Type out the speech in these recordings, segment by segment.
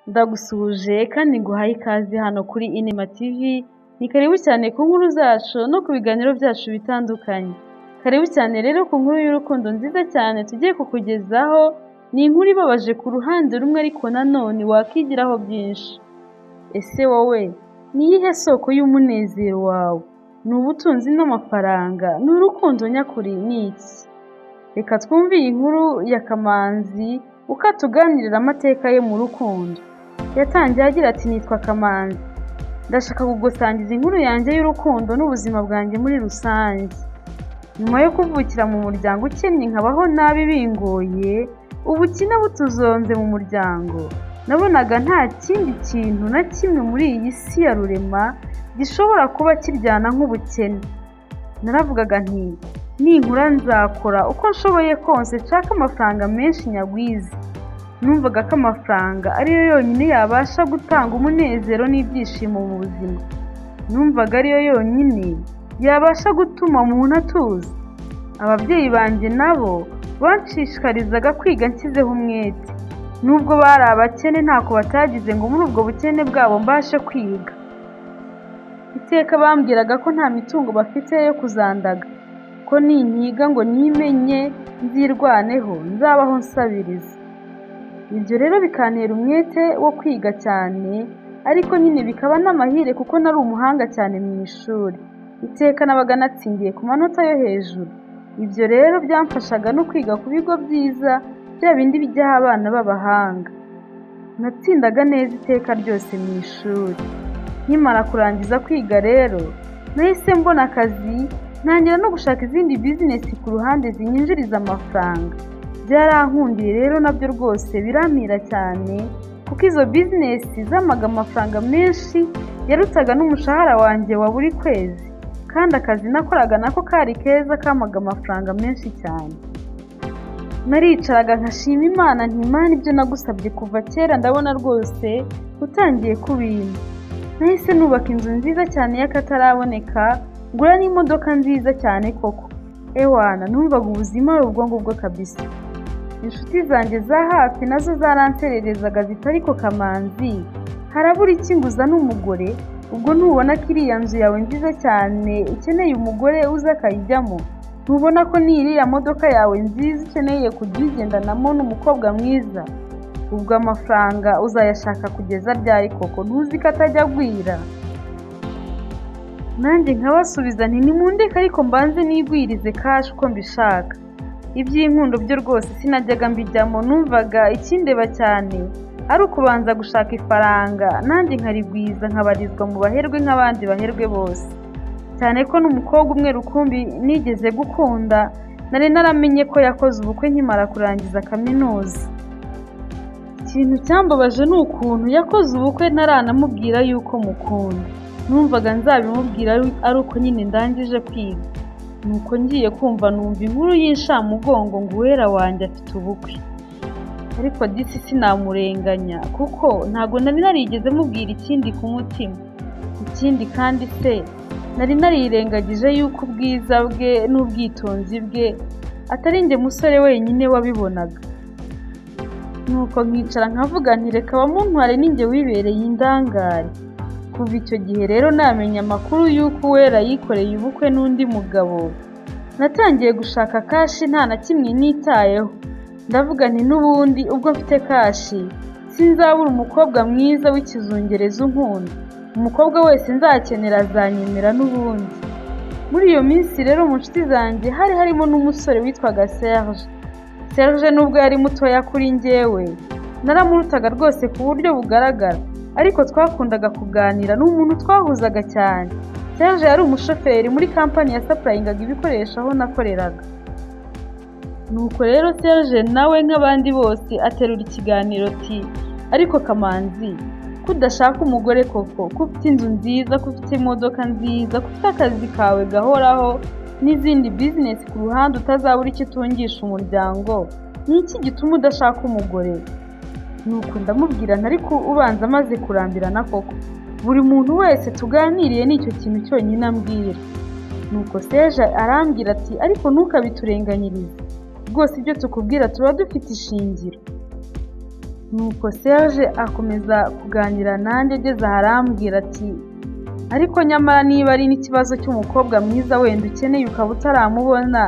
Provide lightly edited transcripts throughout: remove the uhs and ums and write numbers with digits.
Ndagusuhuje kandi nguhaye ikaze hano kuri Inema TV, ni karibu cyane ku nkuru zacu no ku biganiro byacu bitandukanye. Karibu cyane rero ku nkuru y'urukundo nziza cyane tugiye kukugezaho, ni inkuru ibabaje ku ruhande rumwe ariko nanone wakigiraho byinshi. Ese wowe ni iyihe soko y'umunezero wawe? Ni ubutunzi n'amafaranga? Ni urukundo nyakuri? Ni iki? Reka twumve iyi nkuru ya Kamanzi uko atuganirira amateka ye mu rukundo. Yatangiye agira ati: "Nitwa Kamanzi, ndashaka kugusangiza inkuru yanjye y'urukundo n'ubuzima bwanjye muri rusange. Nyuma yo kuvukira mu muryango ukennye, nkabaho nabi bingoye, ubukene butuzonze mu muryango, nabonaga nta kindi kintu na kimwe muri iyi si ya rurema gishobora kuba kiryana nk'ubukene. Naravugaga nti ninkura nzakora uko nshoboye kose nshake amafaranga menshi nyagwize. Numvaga ko amafaranga ariyo yonyine yabasha gutanga umunezero n'ibyishimo mu buzima. Numvaga ariyo yonyine yabasha gutuma umuntu atuza. Ababyeyi banjye nabo banshishikarizaga kwiga nshyizeho umwete. Nubwo bari abakene, ntako batagize ngo muri ubwo bukene bwabo mbashe kwiga. Iteka bambwiraga ko nta mitungo bafite yo kuzandaga, ko nintiga ngo nimenye nzirwaneho nzabaho nsabiriza. Ibyo rero bikantera umwete wo kwiga cyane, ariko nyine bikaba n'amahire kuko nari umuhanga cyane mu ishuri. Iteka nabaga natsindiye ku manota yo hejuru. Ibyo rero byamfashaga no kwiga ku bigo byiza, bya bindi bijyaho abana b'abahanga. Natsindaga neza iteka ryose mu ishuri. Nkimara kurangiza kwiga rero, nahise mbona akazi, ntangira no gushaka izindi bizinesi ku ruhande zinyinjiriza amafaranga. Byarankundiye rero nabyo rwose birampira cyane, kuko izo bizinesi zampaga amafaranga menshi yarutaga n'umushahara wanjye wa buri kwezi, kandi akazi nakoraga nako kari keza, kampaga amafaranga menshi cyane. Naricaraga nkashima Imana nti: 'Imana, ibyo nagusabye kuva kera ndabona rwose utangiye kubimpa.' Nahise nubaka inzu nziza cyane y'akataraboneka, ngura n'imodoka nziza cyane koko. Ewana, numvaga ubuzima ari ubwo ngubwo kabisa. Inshuti zanjye za hafi nazo zaransererezaga ziti: 'Ariko Kamanzi, harabura iki ngo uzane umugore? Ubwo ntubona ko iriya nzu yawe nziza cyane ikeneye umugore uza akayijyamo? Ntubona ko n'iriya modoka yawe nziza ukeneye kujya uyigendanamo n'umukobwa mwiza? Ubwo amafaranga uzayashaka kugeza ryari koko? Ntuzi ko atajya agwira?' Nanjye nkabasubiza nti: 'Nimundeke ariko mbanze nigwirize cash uko mbishaka.' Iby'inkundo byo rwose sinajyaga mbijyamo. Numvaga ikindeba cyane ari ukubanza gushaka ifaranga, nanjye nkarigwiza, nkabarizwa mu baherwe nk'abandi baherwe bose, cyane ko n'umukobwa umwe rukumbi nigeze gukunda nari naramenye ko yakoze ubukwe nkimara kurangiza kaminuza. Ikintu cyambabaje ni ukuntu yakoze ubukwe ntaranamubwira yuko mukunda. Numvaga nzabimubwira ari uko nyine ndangije kwiga. Nuko ngiye kumva numva inkuru y'inshamugongo ngo Uwera wanjye afite ubukwe. Ariko disi sinamurenganya, kuko ntabwo nari narigeze mubwira ikindi ku mutima. Ikindi kandi se, nari narirengagije yuko ubwiza bwe n'ubwitonzi bwe atari njye musore wenyine wabibonaga. Nuko nkicara nkavuga nti: 'Reka bamuntware, ninjye wibereye indangare.' Kuva icyo gihe rero namenya amakuru y'uko Uwera yikoreye ubukwe n'undi mugabo, natangiye gushaka cash nta na kimwe nitayeho. Ndavuga nti: 'N'ubundi ubwo mfite cash, sinzabura umukobwa mwiza w'ikizungereza unkunda. Umukobwa wese nzakenera azanyemera n'ubundi.' Muri iyo minsi rero, mu nshuti zanjye hari harimo n'umusore witwaga Serge. Serge nubwo yari mutoya kuri njyewe, naramurutaga rwose ku buryo bugaragara, ariko twakundaga kuganira, ni umuntu twahuzaga cyane. Serge yari umushoferi muri kampani yasupplyingaga ibikoresho aho nakoreraga. Nuko rero Serge nawe nk'abandi bose aterura ikiganiro ati: 'Ariko Kamanzi, ko udashaka umugore koko, ko ufite inzu nziza, ko ufite imodoka nziza, ko ufite akazi kawe gahoraho n'izindi bizinesi ku ruhande, utazabura icyo utungisha umuryango, ni iki gituma udashaka umugore?' Nuko ndamubwira nti: 'Ariko ubanza amaze kurambirana koko, buri muntu wese tuganiriye nicyo kintu cyonyine ambwira.' Nuko Serge arambwira ati: 'Ariko ntukabiturenganyirize rwose, ibyo tukubwira tuba dufite ishingiro.' Nuko Serge akomeza kuganira nanjye, ageze aha arambwira ati: "Ariko nyamara niba ari n'ikibazo cy'umukobwa mwiza wenda ukeneye ukaba utaramubona,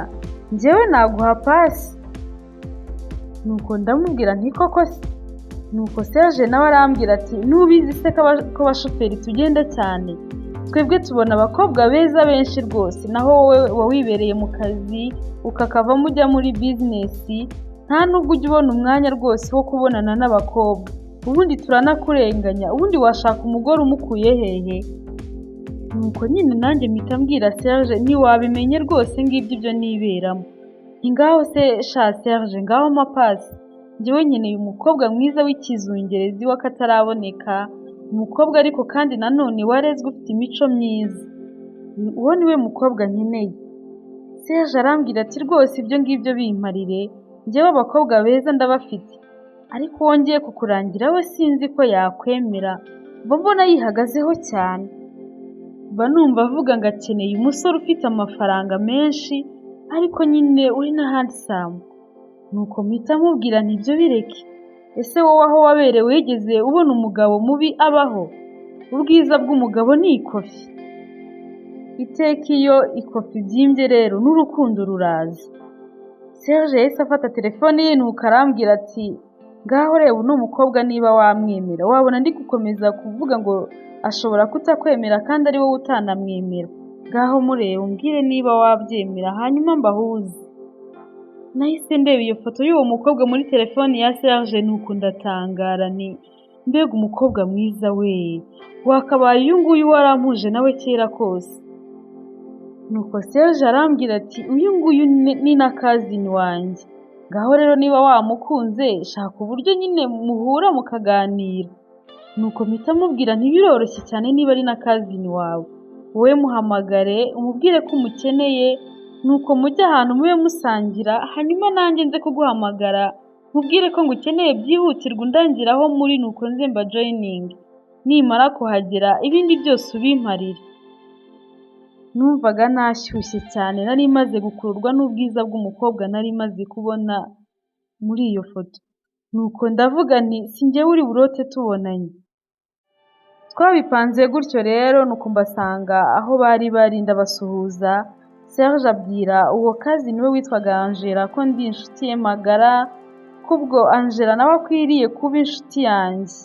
njyewe naguha pasi." Nuko ndamubwira nti: "Koko se?" Nuko Serge nawe arambwira ati: "Nubizi se ko abashoferi tugenda cyane? Twebwe tubona abakobwa beza benshi rwose, naho wowe uba wibereye mu kazi ukakavamo ujya muri bizinesi, nta nubwo ujya ubona umwanya rwose wo kubonana n'abakobwa. Ubundi turanakurenganya, ubundi washaka umugore umukuye hehe?" Nuko nyine nanjye mpita mbwira Serge: "Ntiwabimenye rwose, ngibyo ibyo niberamo." Nti: "Ngaho se sha Serge, ngaho mpa pasi, njyewe nkeneye umukobwa mwiza w'ikizungerezi w'akataraboneka, umukobwa ariko kandi nanone warezwe, ufite imico myiza, uwo niwe mukobwa nkeneye." Serge arambwira ati: "Rwose ibyo ngibyo bimparire, njyewe abakobwa beza ndabafite, ariko uwo ngiye kukurangira we sinzi ko yakwemera, mba mbona yihagazeho cyane, mba numva avuga ngo akeneye umusore ufite amafaranga menshi ariko nyine uri na handsome." Nuko mpita mubwira nti: "Ibyo bireke, ese wowe aho waberewe wigeze ubona umugabo mubi abaho? Ubwiza bw'umugabo ni ikofi, iteka iyo ikofi ibyimbye rero n'urukundo ruraza." Serge yahise afata telefone ye, nuko arambwira ati: "Ngaho reba uno mukobwa niba wamwemera, wabona ndi gukomeza kuvuga ngo ashobora kutakwemera kandi ari wowe utanamwemera, ngaho mureba umbwire niba wabyemera hanyuma mbahuze." Nahise ndeba iyo foto y'uwo mukobwa muri telefone ya Serge, nuko ndatangara ni: "Mbega umukobwa mwiza we, wakabaye uyu nguyu warampuje nawe kera kose." Nuko Serge arambwira ati: "Uyu nguyu ni na cousin wanjye, ngaho rero niba wamukunze shaka uburyo nyine muhura mukaganira." Nuko mpita mubwira nti: "Biroroshye cyane, niba ari na cousin wawe, wowe muhamagare umubwire ko umukeneye, nuko mujye ahantu mube musangira, hanyuma nanjye nze kuguhamagara mubwire ko ngukeneye byihutirwa, undangira aho muri, nuko nze mba joininge, nimara kuhagera ibindi byose ubimparire." Numvaga nashyushye cyane, nari maze gukururwa n'ubwiza bw'umukobwa nari maze kubona muri iyo foto. Nuko ndavuga nti: "Si njyewe uri burote tubonanye." Twabipanze gutyo rero, nuko mbasanga aho bari bari ndabasuhuza. Serge abwira uwo cousin we witwaga Angela ko ndi inshuti ye magara, kubwo Angela nawe akwiriye kuba inshuti yanjye.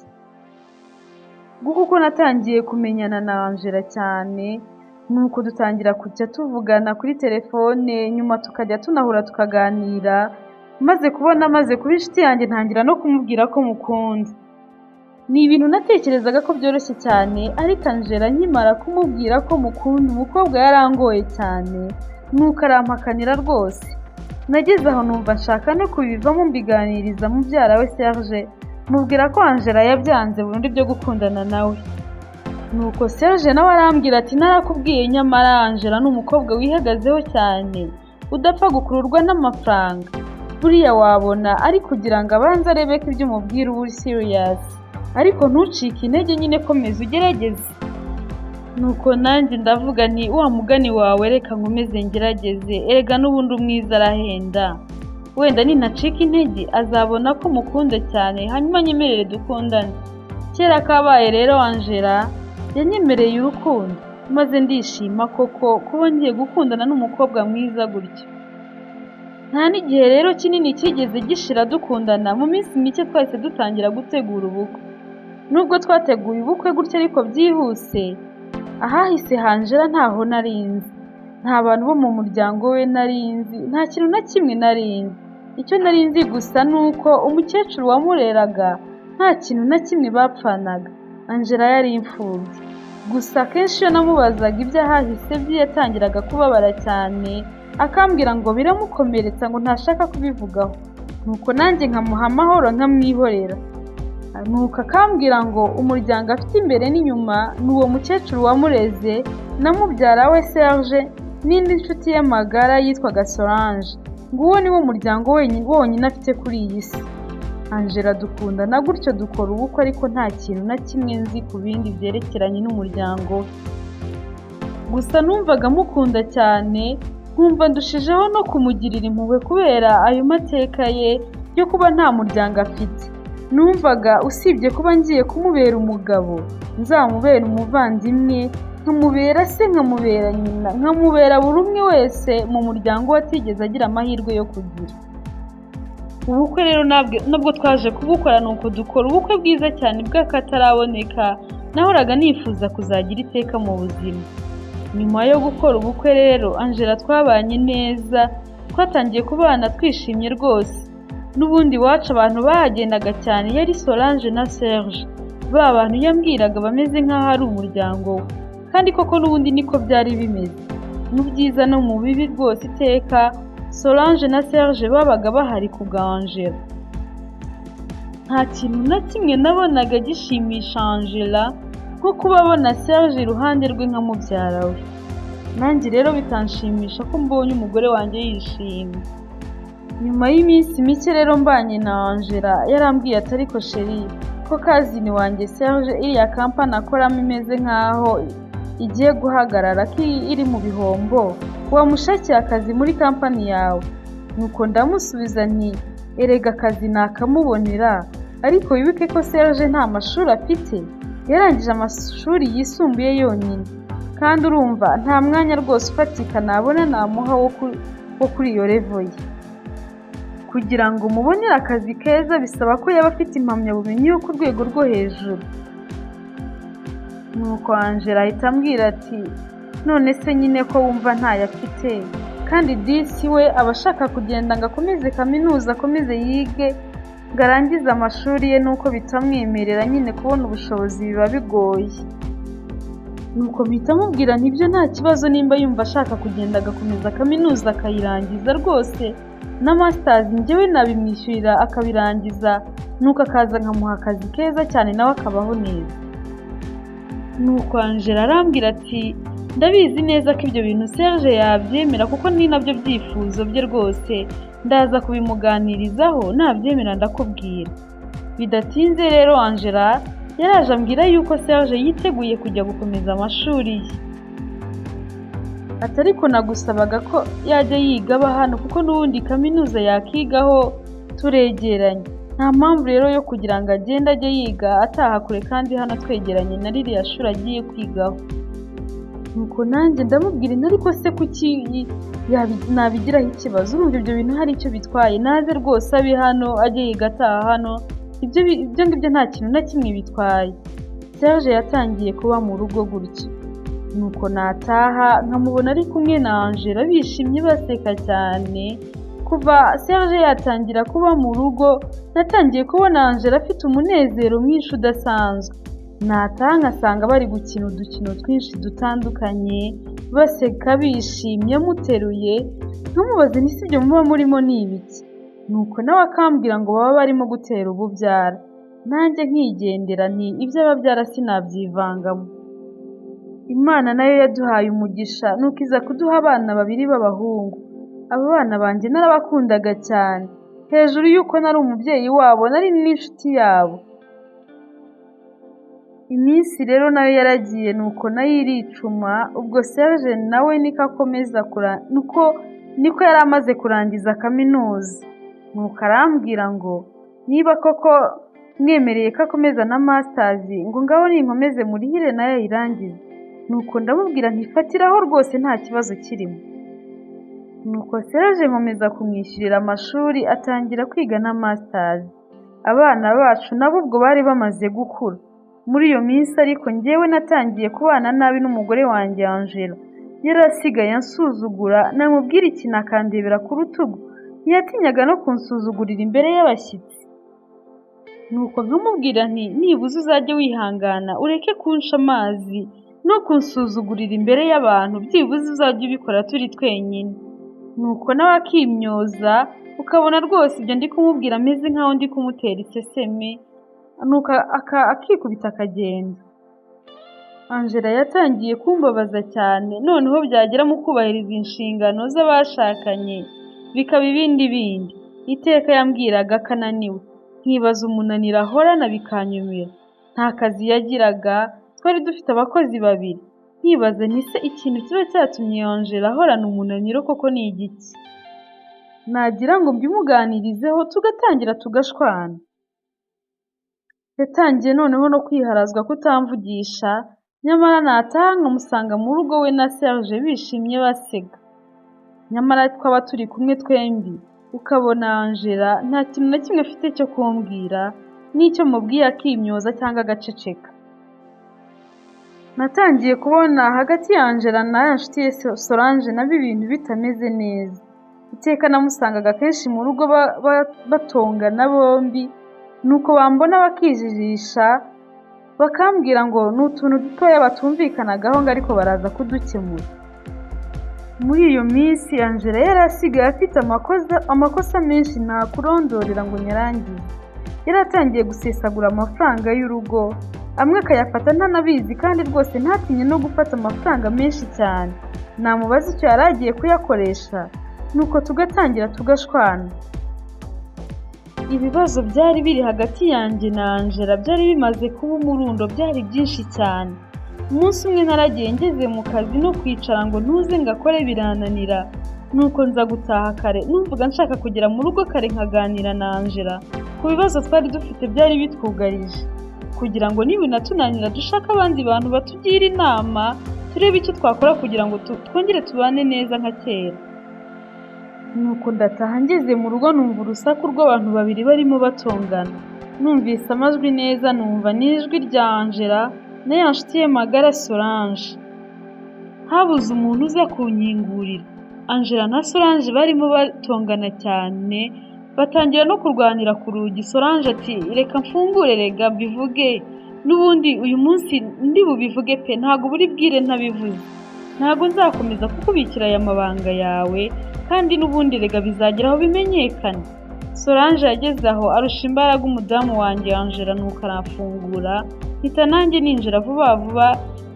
Nguko uko natangiye kumenyana na Angela cyane, nuko dutangira kujya tuvugana kuri telefone, nyuma tukajya tunahura tukaganira. Maze kubona amaze kuba inshuti yanjye, ntangira no kumubwira ko mukunda. Ni ibintu natekerezaga ko byoroshye cyane, ariko Angela nkimara kumubwira ko mukunda, umukobwa yarangoye cyane, nuko arampakanira rwose. Nageze aho numva nshaka no kubivamo, mbiganiriza mubyara we Serge, mubwira ko Angela yabyanze burundu ibyo gukundana nawe. Nuko Serge nawe arambwira ati: "Narakubwiye, nyamara Angela ni umukobwa wihagazeho cyane, udapfa gukururwa n'amafaranga. Buriya wabona ari kugira ngo abanze arebe ko ibyo umubwira uba uri serious, ariko ntucike intege nyine, komeza ugerageze." Nuko nanjye ndavuga nti: "Wa mugani wawe, reka nkomeze ngerageze, erega n'ubundi umwiza arahenda, wenda ninacika intege azabona ko mukunda cyane hanyuma anyemerere dukundane." Kera kabaye rero Angela yanyemereye urukundo, maze ndishima koko kuba ngiye gukundana n'umukobwa mwiza gutyo. Nta n'igihe rero kinini cyigeze gishira dukundana, mu minsi mike twahise dutangira gutegura ubukwe. Nubwo twateguye ubukwe gutya ariko byihuse, ahahise ha Angela ntaho nari nzi, nta bantu bo mu muryango we nari nzi, nta kintu na kimwe nari nzi. Icyo nari nzi gusa ni uko umukecuru wamureraga nta kintu na kimwe bapfanaga. Angela yari imfubyi. Gusa akenshi iyo namubazaga iby'ahahise bye yatangiraga kubabara cyane, akambwira ngo biramukomeretsa, ngo ntashaka kubivugaho. Nuko nanjye nkamuha amahoro nkamwihorera. Nuko akambwira ngo umuryango afite imbere n'inyuma ni uwo mukecuru wamureze na mubyara we Serge n'indi nshuti ye magara yitwaga Solange, ngo uwo ni wo muryango wonyine afite kuri iyi si. Angela dukundana gutyo, dukora ubukwe, ariko nta kintu na kimwe nzi ku bindi byerekeranye n'umuryango we. Gusa numvaga mukunda cyane, nkumva ndushijeho no kumugirira impuhwe kubera ayo mateka ye yo kuba nta muryango afite. Numvaga usibye kuba ngiye kumubera umugabo, nzamubera umuvandimwe, nkamubera se, nkamubera nyina, nkamubera buri umwe wese mu muryango we atigeze agira amahirwe yo kugira. Ubukwe rero nabwo twaje kubukora, nuko dukora ubukwe bwiza cyane bw'akataraboneka nahoraga nifuza kuzagira iteka mu buzima. Nyuma yo gukora ubukwe rero Angela twabanye neza, twatangiye kubana twishimye rwose. N'ubundi iwacu abantu bahagendaga cyane yari Solange na Serge, ba bantu yambwiraga bameze nk'aho ari umuryango we, kandi koko n'ubundi niko byari bimeze. Mu byiza no mu bibi rwose iteka Solange na Serge babaga bahari ku bwa Angela. Nta kintu na kimwe nabonaga gishimisha Angela nko kuba abona Serge iruhande rwe nka mubyara we. Nanjye rero bikanshimisha ko mbonye umugore wanjye yishimye. Nyuma y'iminsi mike rero mbanye na Angela, yarambwiye ati ariko chéri, ko cousin wanjye Serge iriya kampani akoramo imeze nk'aho igiye guhagarara, ko iri mu bihombo, wamushakiye akazi muri kampani yawe? Nuko ndamusubiza nti erega akazi nakamubonera, ariko wibuke ko Serge nta mashuri afite, yarangije amashuri yisumbuye yonyine, kandi urumva nta mwanya rwose ufatika nabona namuha wo kuri iyo level ye. Kugira ngo mubonere akazi keza bisaba ko yaba afite impamyabumenyi yo ku rwego rwo hejuru. Nuko Angela ahita ambwira ati none se nyine ko wumva ntayo afite, kandi disi we aba ashaka kugenda ngo akomeze kaminuza, akomeze yige ngo arangize amashuri ye, nuko bitamwemerera nyine kubona ubushobozi biba bigoye. Nuko mpita mubwira nti ibyo nta kibazo, nimba yumva ashaka kugenda agakomeza kaminuza akayirangiza rwose na masters njyewe nabimwishyurira akabirangiza, nuko akaza nkamuha akazi keza cyane nawe akabaho neza. Nuko Angela arambwira ati ndabizi neza ko ibyo bintu Serge yabyemera kuko ni nabyo byifuzo bye rwose, ndaza kubimuganirizaho nabyemera ndakubwira. Bidatinze rero Angela yaraje ambwira yuko Serge yiteguye kujya gukomeza amashuri ye. Ati ariko nagusabaga ko yajya yiga aba hano kuko n'ubundi kaminuza yakigaho turegeranye, nta mpamvu rero yo kugira ngo agende ajye yiga ataha kure kandi hano twegeranye na ririya shuri agiye kwigaho. Nuko nanjye ndamubwira nti ariko se kuki nabigiraho ikibazo, urumva ibyo bintu hari icyo bitwaye, naze rwose abe hano ajye yiga ataha hano, ibyo ngibyo nta kintu na kimwe bitwaye. Serge yatangiye kuba mu rugo gutyo. Nuko nataha nkamubona ari kumwe na Angela bishimye baseka cyane. Kuva Serge yatangira kuba mu rugo natangiye kubona Angela afite umunezero mwinshi udasanzwe. Nataha nkasanga bari gukina udukino twinshi dutandukanye, baseka bishimye amuteruye, nkamubaza nti si ibyo muba murimo ni ibiki? Nuko nawe akambwira ngo baba barimo gutera ububyara. Nanjye nkigendera nti iby'ababyara sinabyivangamo. Imana nayo yaduhaye umugisha nuko iza kuduha abana babiri b'abahungu. Abo bana banjye narabakundaga cyane, hejuru y'uko nari umubyeyi wabo nari n'inshuti yabo. Iminsi rero nayo yaragiye nuko nayo iricuma, ubwo Serge nawe niko akomeza niko yari amaze kurangiza kaminuza. Nuko arambwira ngo niba koko mwemereye ko akomeza na masters, ngo ngaho ninkomeze murihire nayo ayirangize. Nuko ndamubwira nti fatiraho rwose nta kibazo kirimo. Nuko Serge nkomeza kumwishyurira amashuri atangira kwiga na masters. Abana bacu nabo ubwo bari bamaze gukura. Muri iyo minsi ariko njyewe natangiye kubana nabi n'umugore wanjye Angela. Yari asigaye ansuzugura, namubwira ikintu akandebera ku rutugu, ntiyatinyaga no kunsuzugurira imbere y'abashyitsi. Nuko nkamubwira nti nibuze uzajye wihangana ureke kunsha amazi no kunsuzugurira imbere y'abantu, byibuze uzajye ubikora turi twenyine. Nuko nawe akimyoza, ukabona rwose ibyo ndi kumubwira ameze nkaho ndi kumutera iseseme, nuko akikubita akagenda. Angela yatangiye kumbabaza cyane, noneho byagera mu kubahiriza inshingano z'abashakanye bikaba ibindi bindi. Iteka yambwiraga ko ananiwe, nkibaza umunaniro ahorana bikanyumira. Nta kazi yagiraga, twari dufite abakozi babiri. Nkibaza nti se ikintu kiba cyatumye Angela ahorana umunaniro koko ni igiki? Nagira ngo mbimuganirizeho tugatangira tugashwana. Yatangiye noneho no kwiharazwa kutamvugisha, nyamara nataha nkamusanga mu rugo we na Serge bishimye baseka. Nyamara twaba turi kumwe twembi, ukabona Angela nta kintu na kimwe afite cyo kumbwira, n'icyo mubwiye akimyoza cyangwa agaceceka. Natangiye kubona hagati ya Angela na ya nshuti ye Solange nabo ibintu bitameze neza. Iteka namusangaga kenshi mu rugo batongana bombi, nuko bambona bakijijisha, bakambwira ngo ni utuntu dutoya batumvikanagaho ngo ariko baraza kudukemura. Muri iyo minsi Angela yari asigaye afite amakosa menshi ntakurondorera ngo nyarangize. Yari atangiye gusesagura amafaranga y'urugo, amwe akayafata ntanabizi kandi rwose ntatinye no gufata amafaranga menshi cyane. Namubaza icyo yari agiye kuyakoresha, nuko tugatangira tugashwana. Ibibazo byari biri hagati yanjye na Angela byari bimaze kuba umurundo, byari byinshi cyane. Umunsi umwe naragiye ngeze mu kazi no kwicara ngo ntuze ngakore birananira, nuko nza gutaha kare, numvaga nshaka kugera mu rugo kare nkaganira na Angela ku bibazo twari dufite byari bitwugarije, kugira ngo nibinatunanira dushake abandi bantu batugira inama, turebe icyo twakora kugira ngo twongere tubane neza nka kera. Nuko ndataha ngeze mu rugo numva urusaku rw'abantu babiri barimo batongana. Numvise amajwi neza numva ni ijwi rya Angela na ya nshuti ye magara Solange. Habuze umuntu uza kunkingurira. Angela na Solange barimo batongana cyane, batangira no kurwanira ku rugi. Solange ati reka mfungure rega mbivuge, n'ubundi uyu munsi ndi bubivuge pe, ntabwo buri bwire ntabivuze. Ntabwo nzakomeza kukubikira aya mabanga yawe, kandi n'ubundi rega bizagera aho bimenyekane. Solange yageze aho arusha imbaraga umudamu wanjye Angela, nuko arafungura, mpita nanjye ninjira vuba vuba,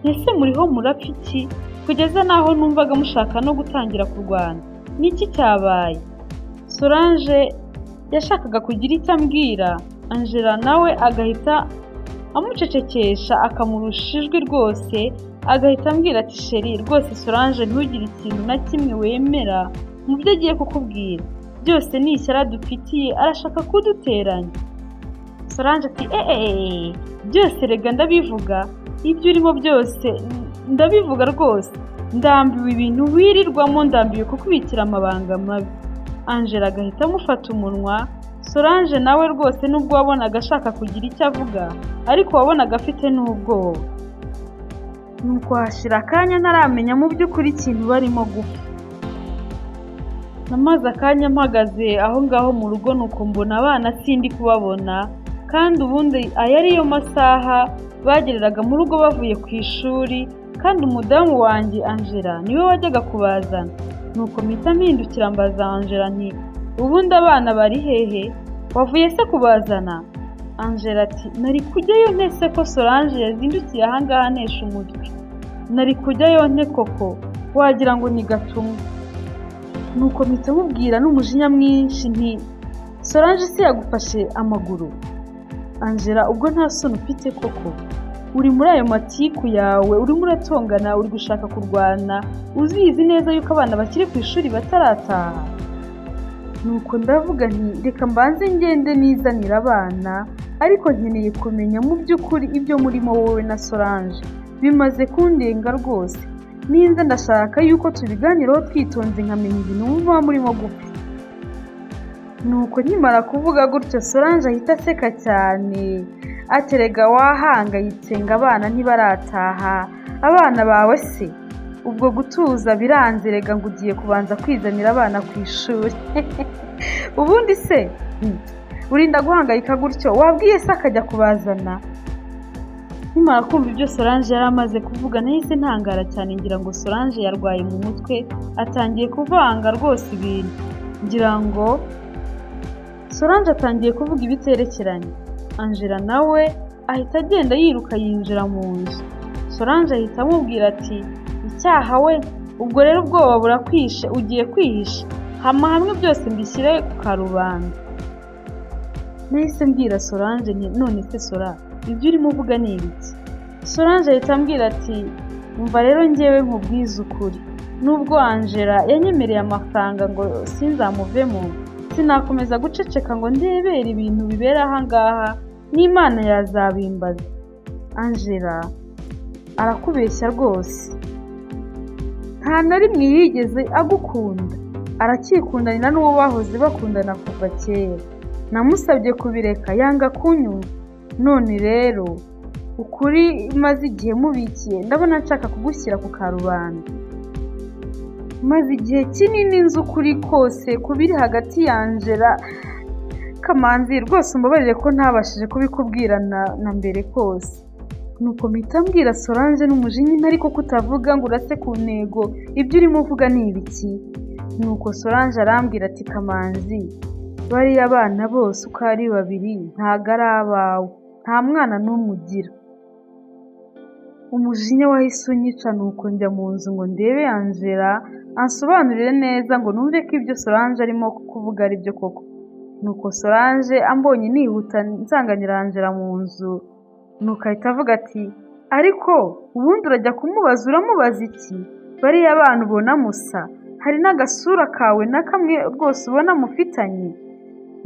ese muriho murapfa iki? Kugeza n'aho numvaga mushaka no gutangira kurwana. Niki cyabaye? Solange yashakaga kugira icyo ambwira, Angela nawe agahita amucecekesha akamurusha ijwi rwose, agahita ambwira ati chérie rwose Solange ntugire ikintu na kimwe wemera mu byo agiye kukubwira, byose ni ishyari adufitiye, arashaka kuduteranya. Solange ati eee byose rega ndabivuga, ibyo urimo byose ndabivuga rwose, ndambiwe ibintu wirirwamo, ndambiwe kukubikira amabanga mabi. Angela agahita amufata umunwa, Solange nawe rwose nubwo wabonaga ashaka kugira icyo avuga, ariko wabonaga afite n'ubwoba. Nuko hashira akanya ntaramenya mu by'ukuri ikintu barimo gupfa. Namaze akanya mpagaze aho ngaho mu rugo, nuko mbona abana sindi kubabona, kandi ubundi aya ariyo masaha bagereraga mu rugo bavuye ku ishuri, kandi umudamu wanjye Angela niwe wajyaga kubazana. Nuko mpita mpindukira mbaza Angela nti ubundi abana bari hehe? Wavuye se kubazana? Angela ati nari kujyayo nte se ko Solange yazindukiye aha ngaha antesha umutwe? Nari kujyayo nte koko? Wagira ngo ni gatumwa. Nuko mpita mubwira n'umujinya mwinshi nti Solange se yagufashe amaguru? Angela ubwo nta soni ufite koko? Uri muri ayo matiku yawe, urimo uratongana, uri gushaka kurwana, uzizi neza yuko abana bakiri ku ishuri batarataha? Nuko ndavuga nti reka mbanze ngende nizanire abana, ariko nkeneye kumenya mu by'ukuri ibyo murimo wowe na Solange. Bimaze kundenga rwose. Ninza ndashaka yuko tubiganiraho twitonze nkamenya ibintu muba murimo gupfa. Nuko nkimara kuvuga gutyo Solange ahita aseka cyane, ati erega wahangayitse ngo abana ntibarataha, abana bawe se? Ubwo gutuza biranze rega ngo ugiye kubanza kwizanira abana ku ishuri. Ubundi se urinda guhangayika gutyo, wabwiye se akajya kubazana? Nkimara kumva ibyo Solange yari amaze kuvuga nahise ntangara cyane, ngira ngo Solange yarwaye mu mutwe, atangiye kuvanga rwose ibintu. Ngira ngo Solange atangiye kuvuga ibiterekeranye. Angela nawe ahita agenda yiruka yinjira mu nzu. Solange ahita amubwira ati icyaha we, ubwo rero ubwoba burakwishe ugiye kwihisha, hama hamwe byose mbishyire ku karubanda. Nahise mbwira Solange nti none se Sola, ibyo urimo uvuga ni ibiki? Solange ahita ambwira ati umva rero njyewe nkubwize ukuri, nubwo Angela yanyemereye amafaranga ngo sinzamuvemo, sinakomeza guceceka ngo ndebere ibintu bibera aha ngaha. n'Imana yazabimbaza. Angela arakubeshya rwose, nta na rimwe yigeze agukunda, aracyikundanira n'uwo bahoze bakundana kuva kera. Namusabye kubireka yanga kunyumva, none rero ukuri maze igihe mubikiye ndabona nshaka kugushyira ku karubanda. Maze igihe kinini nzi ukuri kose ku biri hagati ya Angela. Kamanzi rwose umbabarire ko ntabashije kubikubwira na mbere kose. Nuko mpita mbwira Solange n'umujinya ariko kutavuga ngo urase ku ntego, ibyo urimo uvuga ni ibiki? Nuko Solange arambwira ati Kamanzi, bariya bana bose uko ari babiri ntago ari abawe, nta mwana n'umwe ugira. Umujinya wahise unyica, nuko njya mu nzu ngo ndebe Angela ansobanurire neza ngo numve ko ibyo Solange arimo kuvuga ari byo koko. Nuko Solange ambonye nihuta nsanganira Angela mu nzu, nuko ahita avuga ati ariko ubundi urajya kumubaza uramubaza iki? Bariya bana ubona musa, hari n'agasura kawe na kamwe rwose ubona mufitanye?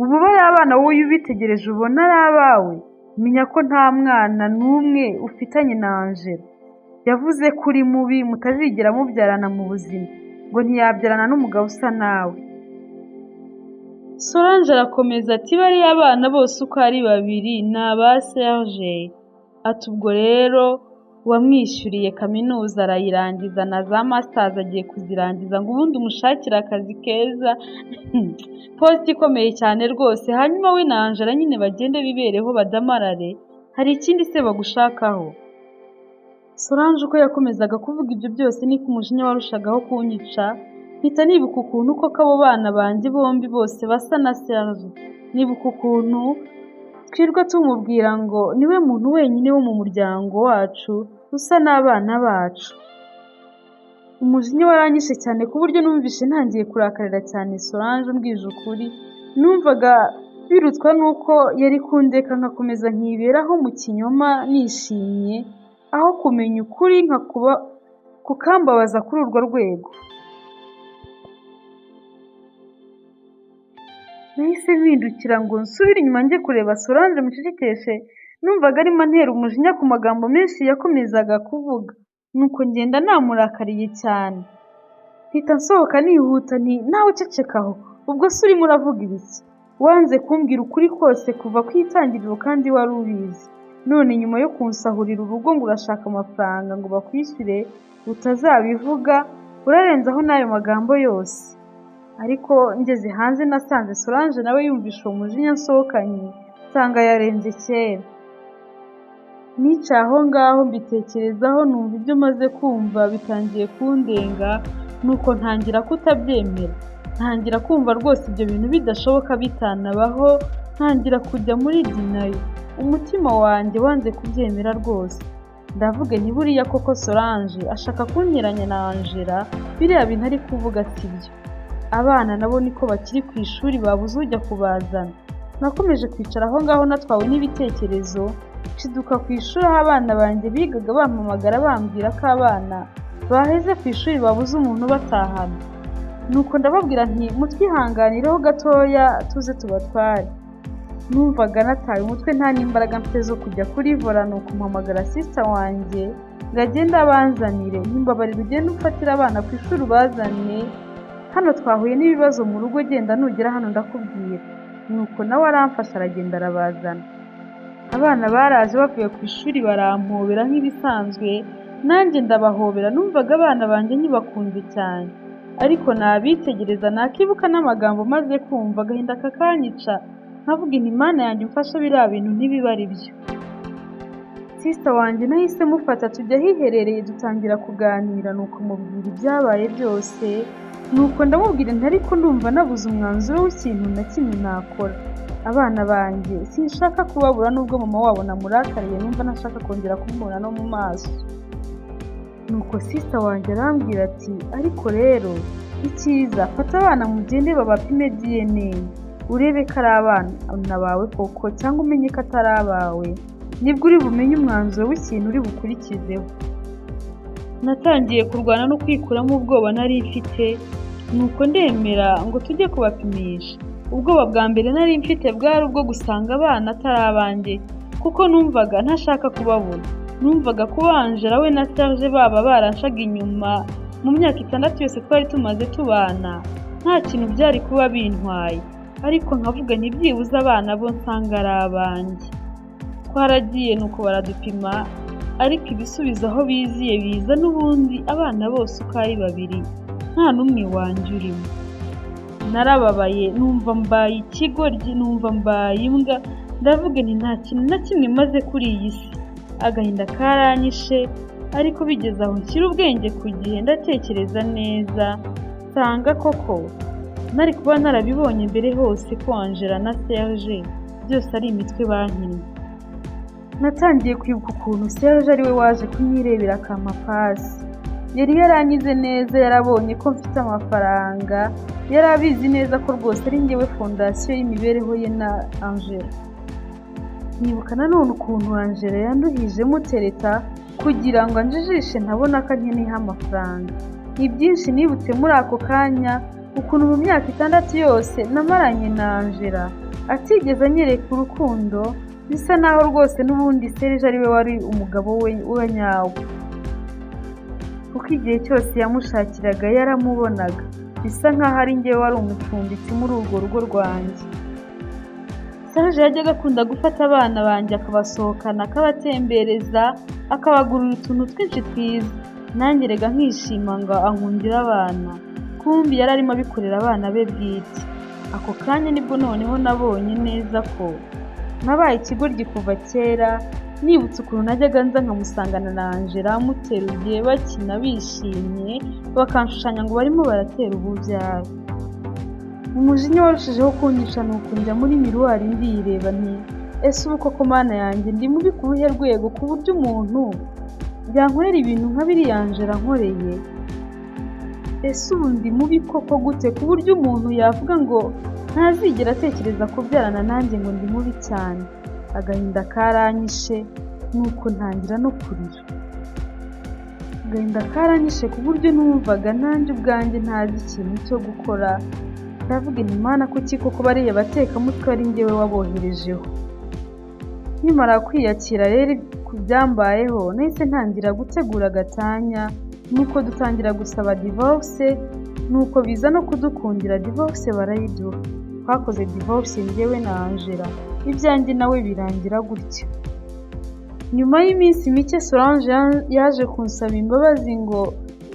Ubu bariya bana wowe iyo ubitegereje ubona ari abawe? Menya ko nta mwana n'umwe ufitanye na Angela. Yavuze ko uri mubi mutazigera mubyarana mu buzima, ngo ntiyabyarana n'umugabo usa nawe. Solange arakomeza ati bariya bana bose uko ari babiri ni aba Serge. Ati ubwo rero wamwishyuriye kaminuza arayirangiza na za masters agiye kuzirangiza ngo ubundi umushakire akazi keza, poste ikomeye cyane rwose, hanyuma we na Angela nyine bagende bibereho badamarare, hari ikindi se bagushakaho? Solange uko yakomezaga kuvuga ibyo byose niko umujinya warushagaho kunyica, mpita nibuka ukuntu koko abo bana banjye bombi bose basa na Serge, nibuka ukuntu twirwa tumubwira ngo niwe muntu wenyine wo mu muryango wacu usa n'abana bacu. Umujinya waranyishe cyane ku buryo numvise ntangiye kurakarira cyane Solange umbwije ukuri, numvaga birutwa n'uko yari kundeka nkakomeza nkiberaho mu kinyoma nishimye, aho kumenya ukuri kukambabaza kuri urwo rwego. Nahise mpindukira ngo nsubire inyuma njye kureba Solange mucecekeshe, numvaga arimo antera umujinya ku magambo menshi yakomezaga kuvuga, nuko ngenda namurakariye cyane. Mpita nsohoka nihuta nti nawe uceceka aho, ubwo se urimo uravuga ibiki? Wanze kumbwira ukuri kose kuva ku itangiriro kandi wari ubizi, none nyuma yo kunsahurira urugo ngo urashaka amafaranga ngo bakwishyure utazabivuga, urarenzaho n'ayo magambo yose. Ariko ngeze hanze nasanze Solange nawe yumvishe uwo mujinya nsohokanye, nsanga yarenze kera. Nicaye aho ngaho mbitekerezaho numva ibyo maze kumva bitangiye kundenga, nuko ntangira kutabyemera, ntangira kumva rwose ibyo bintu bidashoboka bitanabaho, ntangira kujya muri denial. Umutima wanjye wanze kubyemera rwose. Ndavuga nti buriya koko Solange ashaka kunteranya na Angela, biriya bintu ari kuvuga si byo. Abana nabo niko bakiri ku ishuri babuze ujya kubazana. Nakomeje kwicara aho ngaho natwawe n'ibitekerezo, nshiduka ku ishuri aho abana banjye bigaga bampamagara bambwira ko abana baheze ku ishuri babuze umuntu ubatahana. Nuko ndababwira nti mutwihanganireho gatoya tuze tubatware. Numvaga nataye umutwe nta n'imbaraga mfite zo kujya kuri vola, nuko mpamagara sister wanjye ngo agende abanzanire, ntimbabarire ugende ufatire abana ku ishuri ubazane, hano twahuye n'ibibazo mu rugo genda nugera hano ndakubwira. Nuko nawe aramfasha aragenda arabazana. Abana baraje bavuye ku ishuri barampobera nk'ibisanzwe, nanjye ndabahobera, numvaga abana banjye nkibakunze cyane. Ariko nabitegereza nakibuka n'amagambo maze kumva agahinda kakanyica, nkavuga nti Mana yanjye umfashe biriya bintu ntibibe ari byo. Sister wanjye nahise mufata tujya ahiherereye dutangira kuganira, nuko mubwira ibyabaye byose, nuko ndamubwira nti ariko ndumva nabuze umwanzuro w'ikintu na kimwe nakora. Abana banjye sinshaka kubabura nubwo mama wabo namurakariye numva ntashaka kongera kumubona no mu maso. Nuko sister wanjye arambwira ati ariko rero icyiza fata abana mugende babapime DNA urebe ko ari abana bawe koko cyangwa umenye ko atari abawe, nibwo uri bumenye umwanzuro w'ikintu uri bukurikizeho. Natangiye kurwana no kwikuramo ubwoba nari mfite, nuko ndemera ngo tujye kubapimisha. Ubwoba bwa mbere nari mfite bwari ubwo gusanga abana atari abanjye, kuko numvaga ntashaka kubabona. Numvaga kuba Angela we na Serge baba baranshaga inyuma mu myaka 6 yose twari tumaze tubana, nta kintu byari kuba bintwaye, ariko nkavuga nti byibuze abana bo nsanga ari abanjye. Twaragiye nuko baradupima, ariko ibisubizo aho biziye biza n'ubundi abana bose uko ari babiri nta n'umwe wanjye urimo. Narababaye, numva mbaye ikigoryi, numva mbaye imbwa, ndavuga nti nta kintu na kimwe maze kuri iyi si. Agahinda karanyishe, ariko bigeze aho nshyira ubwenge ku gihe, ndatekereza neza, nsanga koko nari kuba narabibonye mbere hose ko Angela na Serge byose ari imitwe bankinnye. Natangiye kwibuka ukuntu Serge ari we waje kunyirebera akampa pasi. Yari yaranyize neza, yarabonye ko mfite amafaranga, yari abizi neza ko rwose ari njyewe fondasiyo y'imibereho ye na Angela. Nkibuka nanone ukuntu Angela yanduhije mutereta kugira ngo anjijishe ntabona ko ankeneyeho amafaranga. Ni byinshi nibutse muri ako kanya, ukuntu mu myaka 6 yose namaranye na Angela atigeze anyereka urukundo, bisa naho rwose n'ubundi Serge ari we wari umugabo we wa nyawe, kuko igihe cyose yamushakiraga yaramubonaga, bisa nkaho ari njyewe wari umucumbitsi muri urwo rugo rwanjye. Serge yajyaga akunda gufata abana banjye akabasohokana, akabatembereza, akabagurira utuntu twinshi twiza, nanjye rega nkishima ngo ankundire abana, kumbi yari arimo abikorera abana be bwite. Ako kanya nibwo noneho nabonye neza ko nabaye ikigoryi kuva kera, nibutse ukuntu najyaga nza nkamusangana na Angela amuteruye bakina bishimye, bakanshushanya ngo barimo baratera ububyaro. Umujinya warushijeho kunyica, nuko njya muri miruwari ndireba nti ese ubu koko Mana yanjye ndi mubi ku ruhe rwego ku buryo umuntu yankorera ibintu nka biriya Angela ankoreye? Ese ubu ndi mubi koko gute ku buryo umuntu yavuga ngo ntazigera atekereza kubyarana nanjye ngo ndi mubi cyane? Agahinda karanyishe, nuko ntangira no kurira. Agahinda karanyishe ku buryo numvaga nanjye ubwanjye ntazi ikintu cyo gukora. Ndavuga nti Mana kuki koko bariya batekamutwe ari njyewe waboherejeho? Nkimara kwiyakira rero ku byambayeho, nahise ntangira gutegura gatanya, nuko dutangira gusaba divorce, nuko biza no kudukundira divorce barayiduha. Twakoze divorce njyewe na Angela, ibyanjye nawe birangira gutyo. Nyuma y'iminsi mike Solange yaje kunsaba imbabazi ngo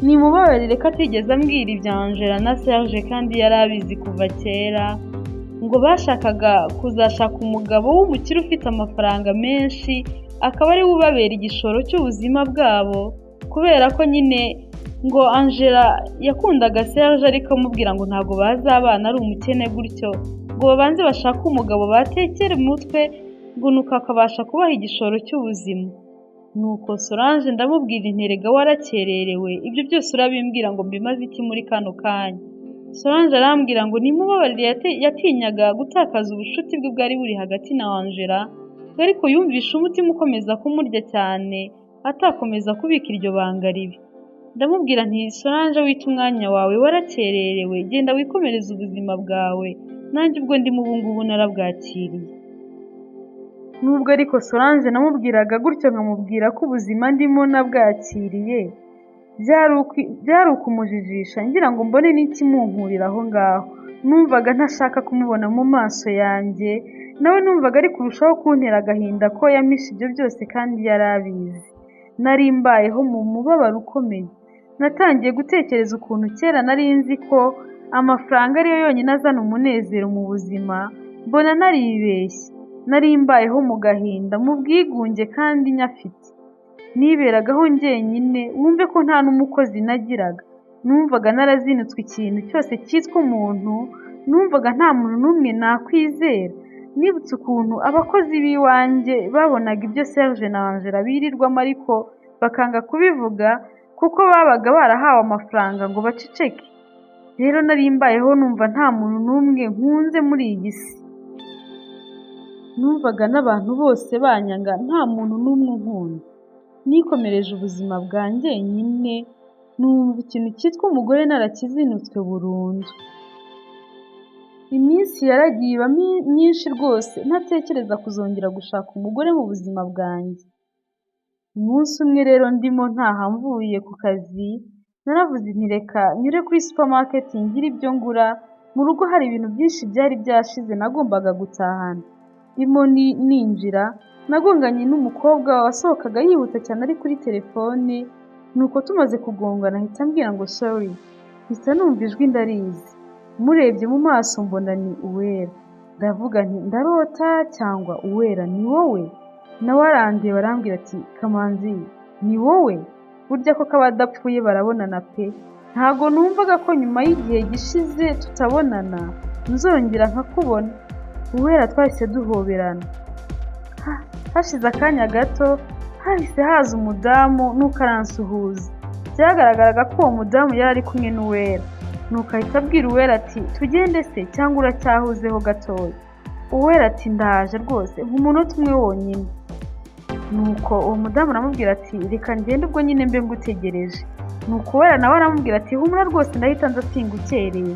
nimubabarire ko atigeze ambwira ibya Angela na Serge kandi yari abizi kuva kera, ngo bashakaga kuzashaka umugabo w'umukire ufite amafaranga menshi, akaba ariwe ubabera igishoro cy'ubuzima bwabo, kubera ko nyine ngo Angela yakundaga Serge ariko amubwira ngo ntabwo bazabana ari umukene gutyo, ngo babanze bashake umugabo batekere umutwe, ngo nuko akabasha kubaha igishoro cy'ubuzima. Nuko Solange ndamubwira nti erega warakererewe, ibyo byose urabimbwira ngo mbimaze iki muri kano kanya? Solange arambwira ngo nimubabarire, yatinyaga gutakaza ubucuti bwe bwari buri hagati na Angela, ariko yumvishe umutima ukomeza kumurya cyane, atakomeza kubika iryo banga ribi. Ndamubwira nti Solange wite umwanya wawe, warakererewe, genda wikomereze ubuzima bwawe, nanjye ubwo ndimo ubu ngubu narabwakiriye. Nubwo ariko Solange namubwiraga gutyo nkamubwira ko ubuzima ndimo nabwakiriye, byari ukumujijisha ngira ngo mbone n'ikimunkurira aho ngaho. Numvaga ntashaka kumubona mu maso yanjye, nawe numvaga ari kurushaho kuntera agahinda ko yampishe ibyo byose kandi yari abizi. Nari mbayeho mu mubabaro ukomeye. Natangiye gutekereza ukuntu kera nari nzi ko amafaranga ariyo yonyine azana umunezero mu buzima, mbona naribeshye. Nari mbayeho mu gahinda, mu bwigunge kandi nyafite. Niberagaho njyenyine, wumve ko nta n'umukozi nagiraga. Numvaga narazinutswe ikintu cyose cyitwa umuntu, numvaga nta muntu n'umwe nakwizera. Nibutse ukuntu abakozi b'iwanjye babonaga ibyo Serge na Angela birirwamo ariko bakanga kubivuga kuko babaga barahawe amafaranga ngo baceceke. Rero nari mbayeho numva nta muntu n'umwe nkunze muri iyi si. Numvaga n'abantu bose banyanga, nta muntu n'umwe unkunda. Nikomereje ubuzima bwa njyenyine, numva ikintu cyitwa umugore narakizinutswe burundu. Iminsi yaragiye iba myinshi rwose ntatekereza kuzongera gushaka umugore mu buzima bwanjye. Umunsi umwe rero ndimo ntaha mvuye ku kazi, naravuze nti reka nyure kuri supermarket ngire ibyo ngura, mu rugo hari ibintu byinshi byari byashize nagombaga gutahana. Ndimo ninjira, nagonganye n'umukobwa wasohokaga yihuta cyane ari kuri telefone, nuko tumaze kugongana ahita ambwira ngo sorry, mpita numva ijwi ndarizi. Murebye mu maso mbona ni Uwera. Ndavuga nti ndarota cyangwa Uwera ni wowe? Nawe arandeba arambwira ati Kamanzi ni wowe? Burya koko abadapfuye barabonana pe! Ntago numvaga ko nyuma y'igihe gishize tutabonana nzongera nkakubona. Uwera twahise duhoberana. Hashize akanya gato hahise haza umudamu nuko aransuhuza. Byagaragaraga ko uwo mudamu yari ari kumwe n'Uwera. Nuko ahita abwira Uwera ati tugende se cyangwa uracyahuzeho gatoya? Uwera ati ndaje rwose nk'umunota umwe wonyine. Nuko uwo mudamu aramubwira ati reka ngende ubwo nyine mbe ngutegereje. Nuko Uwera nawe aramubwira ati humura rwose ndahita nza singukereye.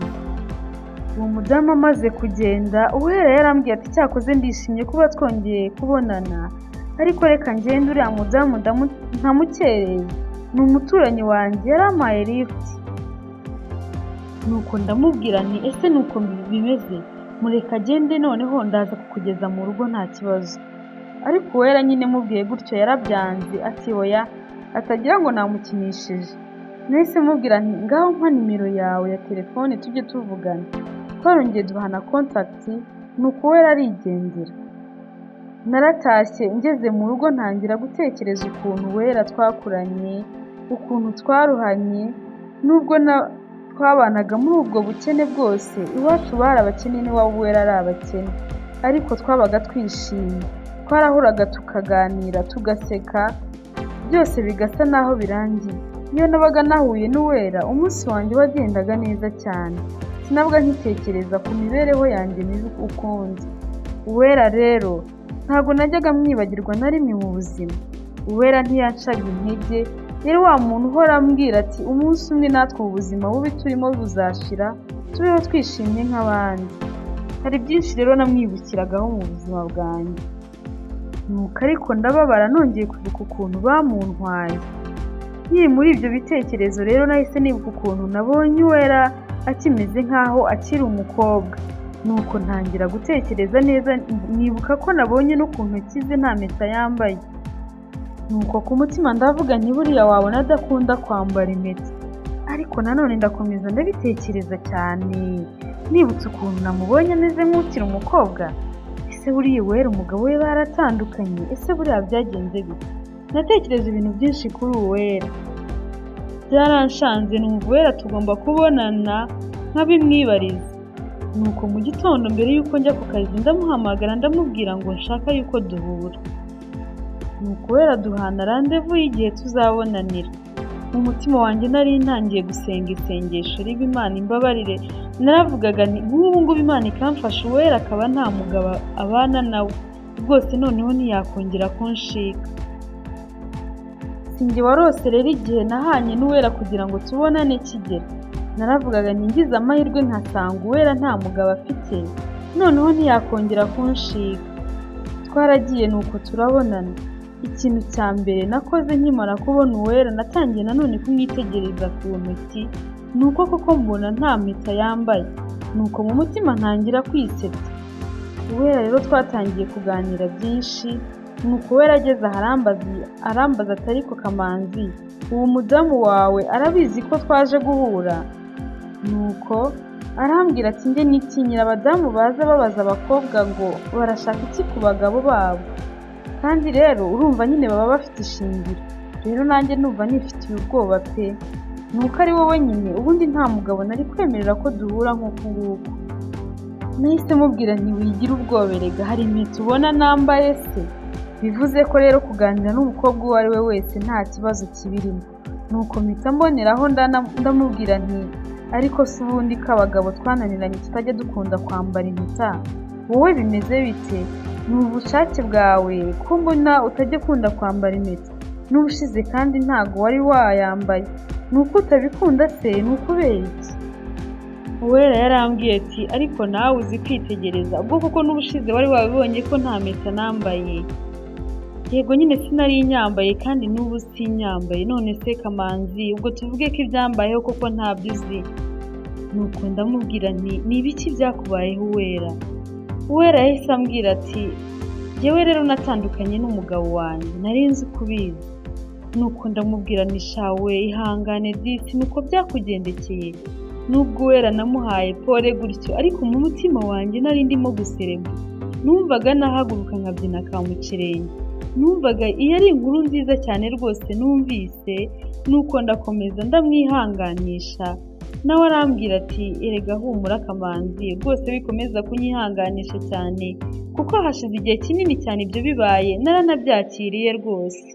Uwo mudamu amaze kugenda, Uwera yarambwiye ati cyakoze ndishimye kuba twongeye kubonana, ariko reka ngende uriya mudamu ntamukereye, ni umuturanyi wanjye yarampaye lift. Nuko ndamubwira nti ese nuko bimeze, mureka agende noneho ndaza kukugeza mu rugo nta kibazo. Ariko Uwera nyine mubwiye gutyo yarabyanze ati oya, atagira ngo namukinishije. Nahise mubwira nti ngaho mpa nimero yawe ya telefone tujye tuvugana. Twarongeye duhana contact, nuko Uwera arigendera. Naratashye ngeze mu rugo ntangira gutekereza ukuntu Uwera twakuranye, ukuntu twaruhanye, nubwo twabanaga muri ubwo bukene bwose, iwacu bari abakene n'iwabo Uwera ari abakene, ariko twabaga twishimye. Twarahuraga tukaganira, tugaseka, byose bigasa naho birangiye. Iyo nabaga nahuye n'Uwera, umunsi wanjye wagendaga neza cyane. Sinabaga nkitekereza ku mibereho yanjye mibi ukundi. Uwera rero ntabwo najyaga mwibagirwa na rimwe mu buzima. Uwera ntiyancaga intege, yari wa muntu uhora ambwira ati umunsi umwe natwe ubu buzima bubi turimo buzashira, tubeho twishimye nk'abandi. Hari byinshi rero namwibukiragaho mu buzima bwanjye. Nuko ariko ndababara nongeye kwibuka ukuntu bamuntwaye. Nkiri muri ibyo bitekerezo rero nahise nibuka ukuntu nabonye Uwera akimeze nk'aho akiri umukobwa. Nuko ntangira gutekereza neza nibuka ko nabonye no ku ntoki ze nta mpeta yambaye. Nuko ku mutima ndavuga nti buriya wabona adakunda kwambara impeta. Ariko nanone ndakomeza ndabitekereza cyane, nibutse ukuntu namubonye ameze nk'ukiri umukobwa. Ese buriya Uwera umugabo we baratandukanye? Ese buriya byagenze bite? Natekereje ibintu byinshi kuri Uwera. Byaranshanze numva Uwera tugomba kubonana nkabimwibariza. Nuko mu gitondo mbere y'uko njya ku kazi ndamuhamagara ndamubwira ngo nshaka yuko duhura. Nuko Uwera duhana randevu y'igihe tuzabonanira. Mu mutima wanjye nari ntangiye gusenga isengesho riba Imana imbabarire, naravugaga nti nk'ubu ngubu Imana ikamfasha Uwera akaba nta mugabo abana nawe, rwose noneho ntiyakongera kunshika. Sinjye warose rero igihe nahanye n'Uwera kugira ngo tubonane kigera. Naravugaga nti ngize amahirwe nkasanga Uwera nta mugabo afite, noneho ntiyakongera kunshika. Twaragiye nuko turabonana. Ikintu cya mbere nakoze nkimara kubona Uwera natangiye nanone kumwitegereza ku ntoki, nuko koko mbona nta mpeta yambaye. Nuko mu mutima ntangira kwisetsa. Uwera rero twatangiye kuganira byinshi, nuko Uwera ageze aha arambaza ati ariko Kamanzi, uwo mudamu wawe arabizi ko twaje guhura? Nuko arambwira ati njye nitinyira abadamu baza babaza abakobwa ngo barashaka iki ku bagabo babo. Kandi rero urumva nyine baba bafite ishingiro. Rero nanjye numva nifitiye ubwoba pe. Nuko ari wowe nyine ubundi nta mugabo nari kwemerera ko duhura nk'uku nguku. Nahise mubwira nti wigira ubwoba erega hari impeta ubona nambaye se? Bivuze ko rero kuganira n'umukobwa uwo ari we wese nta kibazo kibirimo. Nuko mpita mboneraho ndamubwira nti ariko se ubundi ko abagabo twananiranye tutajya dukunda kwambara impeta, wowe bimeze bite? Ni ubushake bwawe ko mbona utajya ukunda kwambara impeta? N'ubushize kandi ntago wari wayambaye. Ni uko utabikunda se? Ni ukubera iki? Uwera yarambwiye ati ariko nawe uzi kwitegereza, ubwo koko n'ubushize wari wabibonye ko nta mpeta nambaye? Yego nyine sinari nyambaye kandi n'ubu sinyambaye, none se Kamanzi ubwo tuvuge ko ibyambayeho koko ntabyo uzi? Nuko ndamubwira nti ni ibiki byakubayeho Uwera? Uwera yahise ambwira ati njyewe rero natandukanye n'umugabo wanjye, nari nzi ko ubizi. Nuko ndamubwira nti shawe ihangane disi nuko byakugendekeye. Nubwo Uwera namuhaye pole gutyo, ariko mu mutima wanjye nari ndimo guserebwa. Numvaga nahaguruka nkabyina ka mucerenge. Numvaga iyi ari inkuru nziza cyane rwose numvise, nuko ndakomeza ndamwihanganisha. Nawe arambwira ati erega humura Kamanzi, rwose bikomeza kunyihanganisha cyane, kuko hashize igihe kinini cyane ibyo bibaye, naranabyakiriye rwose.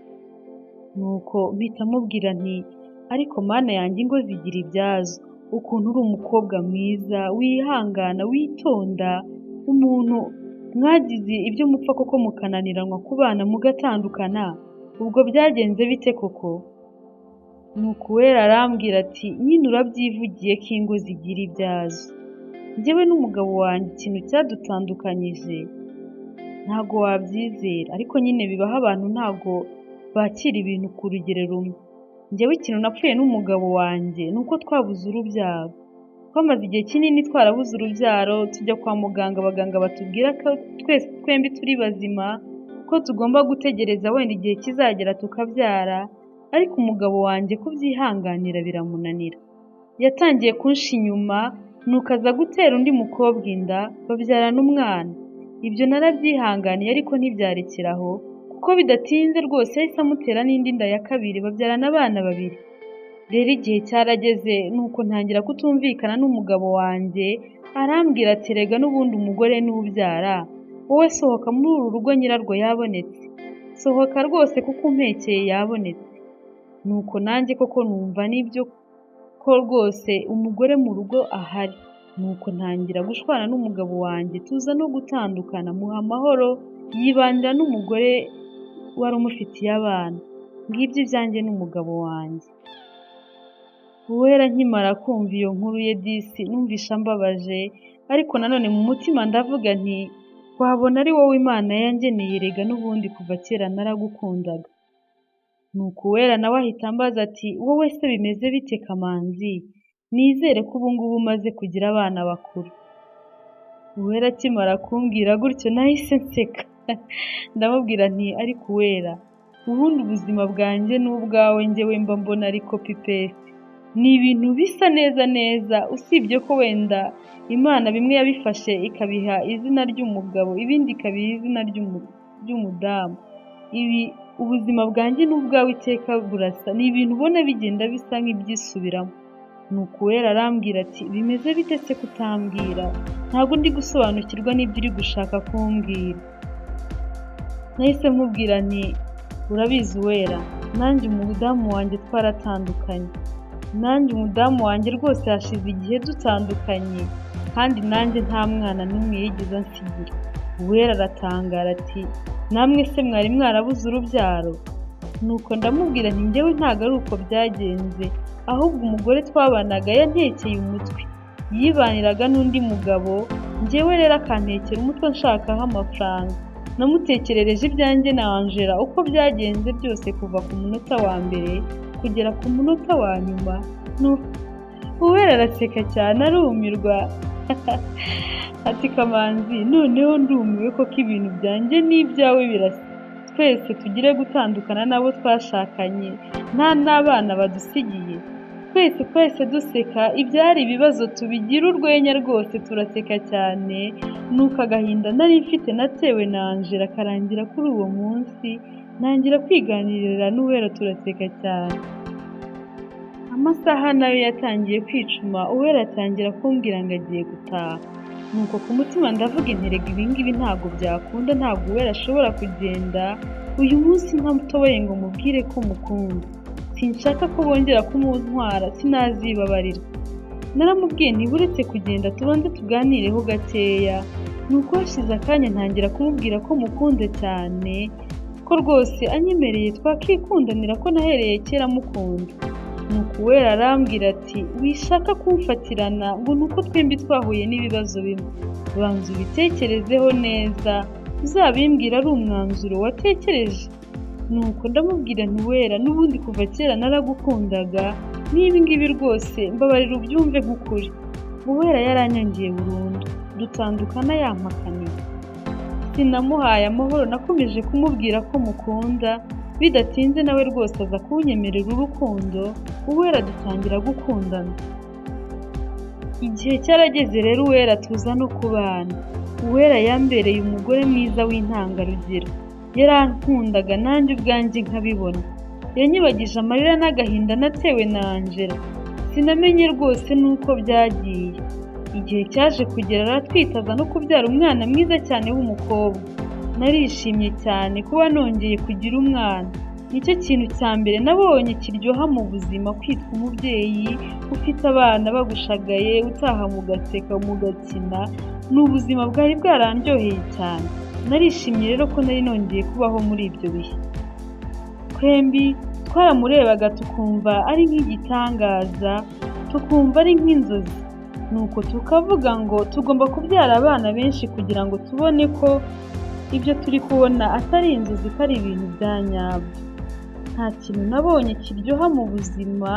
Nuko mpita mubwira nti ariko Mana yanjye ingo zigira ibyazo, ukuntu uri umukobwa mwiza, wihangana, witonda, umuntu mwagize ibyo mupfa koko mukananiranwa kubana mugatandukana, ubwo byagenze bite koko? Nuko Uwera arambwira ati nyine urabyivugiye ko ingo zigira ibyazo. Njyewe n'umugabo wanjye ikintu cyadutandukanyije ntago wabyizera, ariko nyine bibaho abantu ntago bakira ibintu ku rugero rumwe. Njyewe ikintu napfuye n'umugabo wanjye ni uko twabuze urubyaro. Twamaze igihe kinini twarabuze urubyaro, tujya kwa muganga, abaganga batubwira ko twese twembi turi bazima, ko tugomba gutegereza wenda igihe kizagera tukabyara, ariko umugabo wanjye kubyihanganira biramunanira. Yatangiye kunsha inyuma, nuko aza gutera undi mukobwa inda, babyarana umwana. Ibyo narabyihanganiye ariko ntibyarekera aho, kuko bidatinze rwose yahise amutera n'indi nda ya kabiri, babyarana abana babiri. Rero igihe cyarageze nuko ntangira kutumvikana n'umugabo wanjye, arambwira ati erega n'ubundi umugore niwe ubyara, wowe sohoka muri uru rugo nyirarwo yabonetse, sohoka rwose kuko umpekeye yabonetse. Nuko nanjye koko numva nibyo ko rwose umugore mu rugo ahari. Nuko ntangira gushwana n'umugabo wanjye, tuza no gutandukana, muha amahoro, yibanira n'umugore wari umufitiye abana. Ngibyo ibyanjye n'umugabo wanjye. Uwera nkimara kumva iyo nkuru ye disi numvisha ambabaje, ariko nanone mu mutima ndavuga nti wabona ari wowe Imana yangeneye, erega n'ubundi kuva kera naragukundaga. Nuko Uwera nawe ahita ambaza ati wowe se bimeze bite Kamanzi? Nizere ko ubu ngubu umaze kugira abana bakuru. Uwera akimara kumbwira gutyo nahise nseka. Ndamubwira nti ariko Uwera, ubundi ubuzima bwanjye n'ubwawe njyewe mba mbona ari copy paste. Ni ibintu bisa neza neza, usibye ko wenda Imana bimwe yabifashe ikabiha izina ry'umugabo, ibindi ikabiha izina ry'umudamu. Ibi ubuzima bwanjye n'ubwawe iteka burasa, ni ibintu ubona bigenda bisa nk'ibyisubiramo. Nuko Uwera arambwira ati bimeze bite se kutambwira? Ntabwo ndi gusobanukirwa n'ibyo uri gushaka kumbwira. Nahise mubwira nti urabizi Uwera, nanjye umudamu wanjye twaratandukanye. Nanjye umudamu wanjye rwose hashize igihe dutandukanye, kandi nanjye nta mwana n'umwe yigeze ansigira. Uwera aratangara ati namwe se mwari mwarabuze urubyaro? Nuko ndamubwira nti njyewe ntabwo ari uko byagenze, ahubwo umugore twabanaga yantekeye umutwe, yibaniraga n'undi mugabo, njyewe rero akantekera umutwe anshakaho amafaranga. Namutekerereje ibyanjye na Angela uko byagenze byose kuva ku munota wa mbere kugera ku munota wa nyuma. Uwera araseka cyane arumirwa ati Kamanzi noneho ndumiwe koko ibintu byanjye n'ibyawe birasa, twese tugire gutandukana n'abo twashakanye nta n'abana badusigiye. Twese twahise duseka, ibyari ibibazo tubigira urwenya rwose, turaseka cyane. Nuko agahinda nari mfite natewe na Angela karangira kuri uwo munsi, ntangira kwiganirira n'Uwera turaseka cyane. Amasaha nayo yatangiye kwicuma, Uwera atangira kumbwira ngo agiye gutaha. Nuko ku mutima ndavuga nti erega ibi ngibi ntabwo byakunda, ntabwo Uwera ashobora kugenda uyu munsi ntamutoboye ngo mubwire ko mukunda. Sinshaka ko bongera kumuntwara, sinazibabarira. Naramubwiye nti buretse kugenda tubanze tuganireho gakeya. Nuko hashize akanya ntangira kumubwira ko mukunda cyane, ko rwose anyemereye twakikundanira, ko nahereye kera mukunda. Nuko Uwera arambwira ati wishaka kumfatirana ngo ni uko twembi twahuye n'ibibazo bimwe, banza ubitekerezeho neza, uzabimbwira ari umwanzuro watekereje. Nuko ndamubwira nti Uwera, n'ubundi kuva kera naragukundaga, n'ibi ngibi rwose mbabarira ubyumve nk'ukuri. Uwera yaranyangiye burundu, dutandukana yampakaniye. Sinamuhaye amahoro, nakomeje kumubwira ko mukunda, bidatinze nawe rwose aza kunyemerera urukundo, Uwera dutangira gukundana. Igihe cyarageze rero Uwera tuza no kubana. Uwera yambereye umugore mwiza w'intangarugero. Yarankundaga nanjye ubwanjye nkabibona. Yanyibagije amarira n'agahinda natewe na Angela. Sinamenye rwose n'uko byagiye. Igihe cyaje kugera aratwitaza no kubyara umwana mwiza cyane w'umukobwa. Narishimye cyane kuba nongeye kugira umwana. Nicyo kintu cya mbere nabonye kiryoha mu buzima, kwitwa umubyeyi, ufite abana bagushagaye, utaha mugaseka mugakina, ni ubuzima bwari bwarandyoheye cyane. Narishimye rero ko nari nongeye kubaho muri ibyo bihe. Twembi twaramurebaga tukumva ari nk'igitangaza, tukumva ari nk'inzozi. Nuko tukavuga ngo tugomba kubyara abana benshi kugira ngo tubone ko ibyo turi kubona atari inzozi, ko ari ibintu bya nyabyo. Nta kintu nabonye kiryoha mu buzima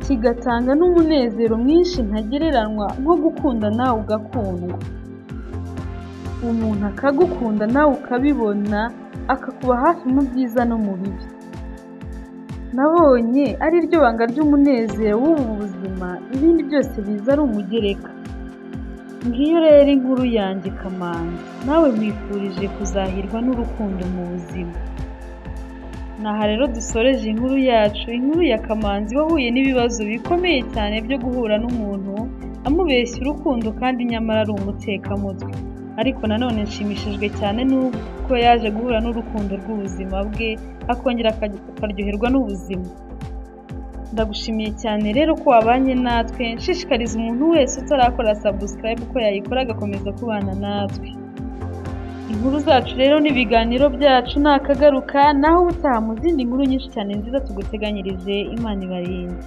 kigatanga n'umunezero mwinshi ntagereranywa nko gukunda nawe ugakundwa. Umuntu akagukunda nawe ukabibona, akakuba hafi mu byiza no mu bibi. Nabonye ari ryo banga ry'umunezero w'ubu buzima, ibindi byose biza ari umugereka. Ngiyo rero inkuru yanjye Kamanzi, nawe nkwifurije kuzahirwa n'urukundo mu buzima. Aha rero dusoreje inkuru yacu, inkuru ya Kamanzi wahuye n'ibibazo bikomeye cyane byo guhura n'umuntu amubeshya urukundo kandi nyamara ari umutekamutwe. Ariko nanone nshimishijwe cyane n'uko yaje guhura n'urukundo rw'ubuzima bwe, akongera akaryoherwa n'ubuzima. Ndagushimiye cyane rero ko wabanye natwe, nshishikariza umuntu wese utarakora subscribe ko yayikora agakomeza kubana natwe. Inkuru zacu rero n'ibiganiro byacu ni akagaruka, naho ubutaha mu zindi nkuru nyinshi cyane nziza tuguteganyirije. Imana ibarinde.